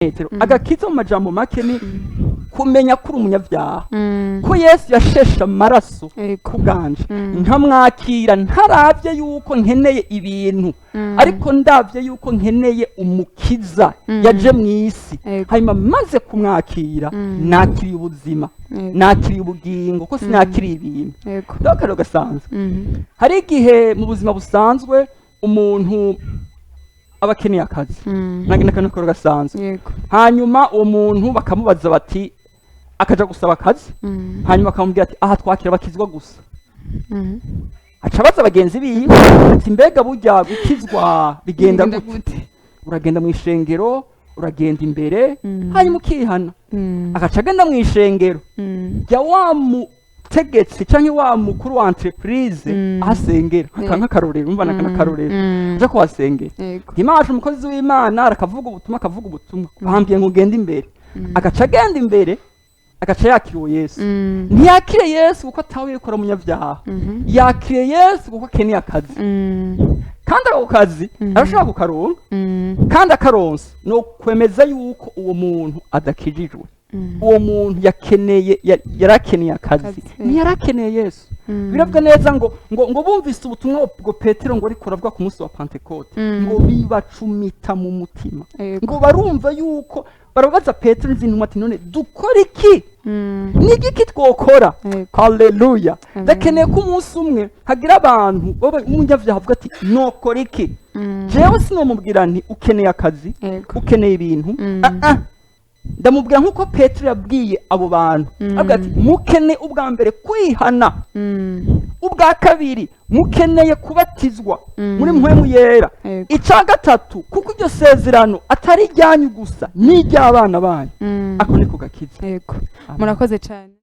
Petero, agakiza mu majambo make ni kumenya ko uri umunyabyaha, ko Yesu yasheshe amaraso ku bwanje, nkamwakira ntaravye yuko nkeneye ibintu, ariko ndavye yuko nkeneye umukiza yaje mu isi. Hanyuma maze kumwakira, nakiriye ubuzima, nakiriye ubugingo, ko sinakiriye ibintu. Akarero gasanzwe, hari igihe mu buzima busanzwe umuntu aba akeneye akazi. Nange n'akantu gasanzwe. Hanyuma uwo muntu bakamubaza bati, akaja gusaba akazi, hanyuma bakamubwira ati: "Aha twakira abakizwa gusa." Aca abaza bagenzi biwe ati: "Mbega burya gukizwa bigenda Bigenda gute?" gute? "Uragenda mu ishengero, uragenda imbere, hanyuma ukihana." Agaca agenda mu ishengero rya wa mutegetsi canke wa mukuru wa entreprise, aho asengera. Nk'akarorero, umva, n'akarorero, aja kuhasengera. Dimanche umukozi w'Imana arakavuga ubutumwa, akavuga ubutumwa, bambwiye ngo ugende imbere. Agaca agenda imbere, agaca yakira uwo Yesu. Ntiyakire Yesu kuko atawe yikora umunyabyaha, yakiriye Yesu kuko akeneye akazi. Kandi ako kazi arashobora kukaronka. Kandi akaronsa, no kwemeza yuko uwo muntu adakijijwe. Uwo muntu yakeneye yarakeneye akazi, Akazi. ntiyarakeneye Yesu. Biravuga neza ngo bumvise ubutumwa bwo Petero ngo ariko aravuga ku munsi wa Pantekote, ngo bibacumita mu mutima, ngo barumva yuko barabaza Petero n'izindi ntumwa ati: "None dukora iki? Ni igiki twokora?" Haleluya! Amen. Ndakeneye ko umunsi umwe hagira abantu umunyabyaha avuga ati: "Nokora iki?" Jewe sinomubwira nti: "Ukeneye akazi, ukeneye ibintu." Ah, ah. Ndamubwira nk'uko Petero yabwiye abo bantu, avuga ati: "Mukene ubwa mbere kwihana, ubwa kabiri mukeneye kubatizwa muri Mpwemu Yera, icya gatatu, kuko iryo sezerano atari iryanyu gusa, n'iry'abana banyu." Ako niko gakiza. Murakoze cyane.